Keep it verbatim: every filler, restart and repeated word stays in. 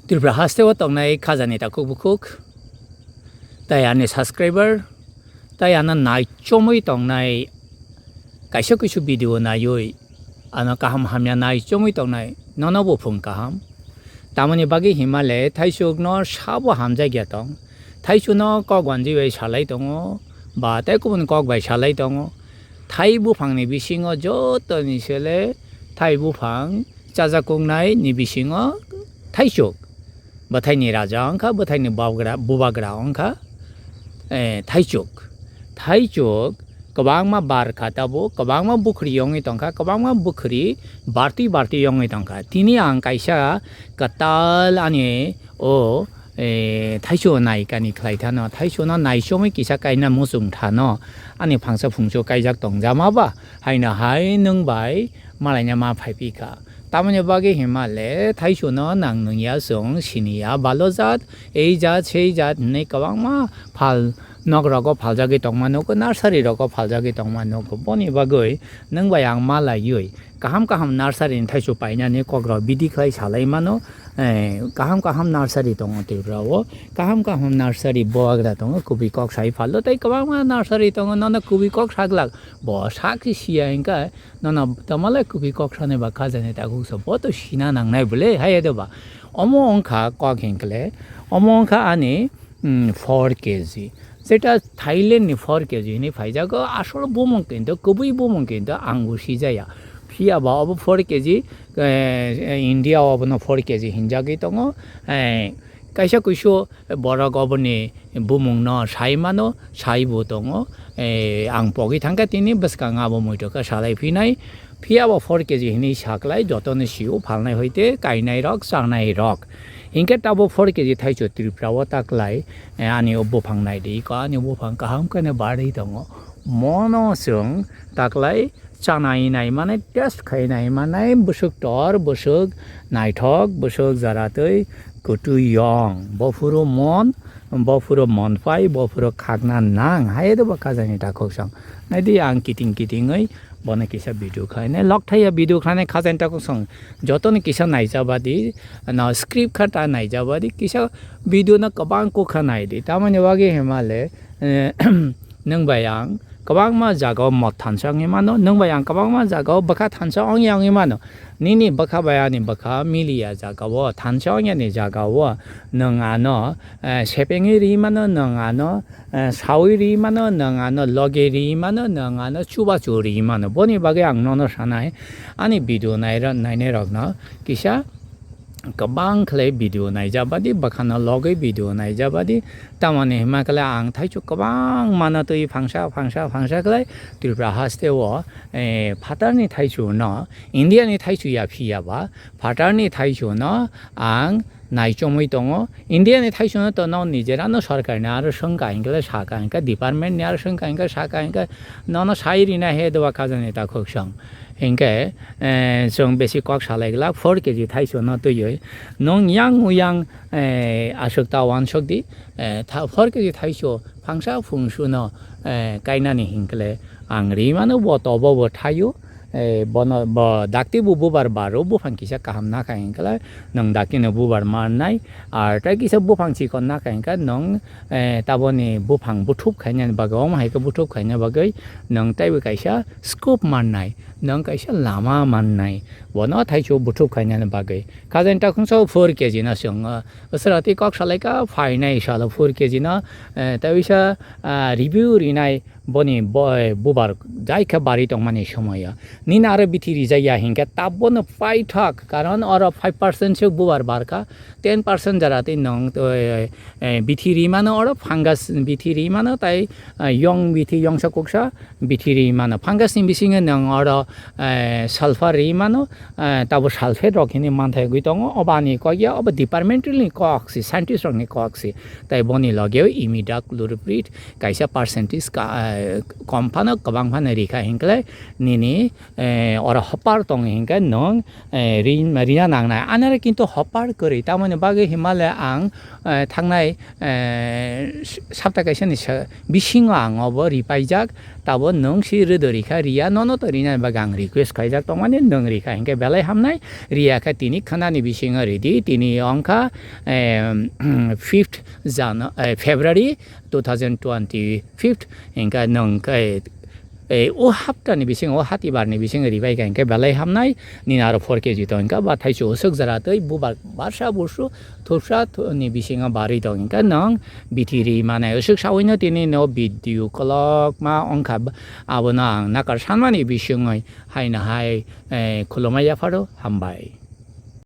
Tripura haste o tongnai khajani takhuk bukhuk, tai ani subscriber, tai ano naichomwi tongnai kaisa kuisu video naiwi, ano kaham hamya naichomwi tongnai, nono buphung kaham. Tamoni bagwi himale Thaichukno sabo hamjakya tong. Thaichukno kok wanjwi bai salai tongo, ba tei kubun kok bai salai tongo. Thai buphangni bisingo jotoni sele Thai buphang chajakuknai ni bisingo Thaichuk. Bwthaini raja wngkha, bwthaini bubagra, bubagra wngkha, eh, Thaichuk. Thaichuk kwbangma bar kha tabuk, kwbangma bukhri wngwi tongkha, kwbangma bukhri bartwi bartwi wngwi tongkha. Tini ang kaisa kwtal ani o, eh, Thaichuk naikani khlai thano, Thaichukno naichomwi kisa kaina muchung thano, ani phangsa phungso kaijak tongjama ba, haino hai nwng bai malaina ma phaiphikha. Tamoni bagwi himale Thaichukno nang nungya, chwng siniya, balo jat, ei jat, sei jat hinwi kwbangma phal nok rogo phaljagwi tongma nugo, nursery rogo phaljagwi tongma nugo. Boni bagwi nwng bai ang malaiwi kaham kaham nursery ni Thaichuk painani kokrok bidi khlai salai mano. Eh, kaham kaham nursery tongo Tripura o, kaham kaham nursery bubagra tongo, kubui kok sai phalo tei kwbangma nursery tongo, nono kubui kok saglak bo sakhe siya hinkhe. Nono tamale kubui kok sanai ba khajani takhuk sa bo to sina nangnai bole, hai de ba. Omo wngkha kok hinkle, omo wngkha ani, mm, four K G. Jeta Thailand ni four K G hinwi phaijago, asol bumung kinto, kubui bumung kinto ang bo sijaya. Phiya ba obo four K G, eh, India o obono four K G hinjagwi tongo. Eh, kaisa kuisu borok oboni bumungno sai mano, sai bo tongo. Eh, ang pogwi thangkha tini bwskang abo muitu khe salai phinai. Phiya bo four K G hinwi saklai, jotono sio phalnai hoite kainai rok, chanai rok. Hinkhe tabo four K G Thaichuk Tripura o taklai, eh, ani o buphang naidi, ko ani buphang kaham khe barwi tongo. Mono chwng taklai chanai nai mane, test khai nai mane, bwswk tor, bwswk naithok, bwswk jaratwi kwtwi yong. Bophuru mon, bophuru mon pai, bophuru khakna nang. Hai de bo khajani takhuk song. Naidi ang kiting kitingwi bono kisa video khlainai. Lok thaiya video khlainai khajani takhuk song. Jotono kisa naijabadi, no script kha ta naijabadi, kisa video no kwbang kukha naidi. Tamoni bagwi himale, eh, nwng bai ang kwbangma jagao mot thansa wngwi mano, nwng bai ang kwbangma jagao bwkha thansa wngya wngwi mano. Nini bwkha bai ani bwkha miliya jagao, thansa wngyani jagao nwng ano, eh, sepengwi ri mano, nwng ano, eh, sawi ri mano, nwng ano loge ri mano, nwng ano chubachu ri mano. Boni bagwi ang nono sanai, ani video naira-, nainai rokno kisa kwbang khlai video naijabadi, bwkhano logwi video naijabadi. Tamoni hima khlai ang Thaichuk kwbang mano twi phangsa, phangsa, phangsa khlai Tripura haste o, eh, phatarni Thaichukno, India ni Thaichuk ya phiya ba, phatarni Thaichukno ang naichomwi tongo. India ni Thaichukno to no nijerano sorkarni aro swngkha hinkhe, sakha hinkhe, department ni aro swngkha hinkhe, sakha hinkhe, nono sai rina he dowa khajani takhuk song. Hinkhe, eh, chwng besi kok salai glak four K G Thaichukno twiwi. Nwng yang uyang, eh, aswk ta uansuk di, eh, tha-, four K G Thaichuk phangsa phungsuno, eh, kainani hinkhle ang ri mano, bo tobo bo thaio. Eh, bono, bo dakti bo bubar baro, buphang kisa kaham nakha hinkhle nwng dakti no bubar mannai. Ar tai kisa buphang chikon nakha hinkhe nwng, eh, taboni buphang buthup khainani bagwi, omo hai khe buthup khaina bagwi nwng taibo kaisa scope mannai, nwng kaisa lama mannai, bono Thaichuk buthup khainani bagwi. Khajani takhuk song four K G no chwng, eh, srati kok salaikha, phainai salo four K G no, eh, tei bisa, ah, review rinai boni bo-, bubar jai khe bari tongmani somoyo. Nini aro bithi rijak ya hinkhe tabbono paithak, karon oro five percent se bubar barkha, ten percent jara tei nwng, eh, eh, bithi ri mano, oro fungus bithi ri mano, tai, eh, yong bithi yongsa kuksa bithi ri mano. Fungus ni bisingo nwng oro, eh, sulfur ri mano, eh, tabo sulfate rok hinwi manthai wngwi tongo. Obo ani kok ya, obo departmental ni kok si, scientist rok ni kok si. Tai boni logeo imida, chlorpyrite kaisa percentage ka, eh, kom phano, kwbang phano rikha hinkhlai nini, eh, oro hopar tong hinkhe nwng, eh, ri-, rina nangnai. Anare kintu hopar kwrwi, tamoni bagwi himale ang, eh, thangnai, eh, sapta kaisa ni sa-, bisingo ang obo ripaijak, tabo nwng si rwdwrwi kha riya, nono to rinani bagwi Ang request khaijak tongmani, nwng rikha hinkhe belai hamnai, riyakhe tini khwnani bisingo ridi, tini wngkha, em, fifth Janu-, eh, February two thousand twenty-fifth, hinkhe nwng khe, eh, o haptani bisingo, o hatibarni bisingo ribaikha hinkhe belai hamnai, nini aro four K G tong hinkhe ba thaichu usuk jora twi bubar barsa busu thupsa thu-, ni bisingo barwi tong hinkhe nwng bithi ri manai usuk sawino tini no video kolok ma wngkha, abono ang nakar sanmani bisingoi. Haino hai, eh, khulumai yapharo, hambai.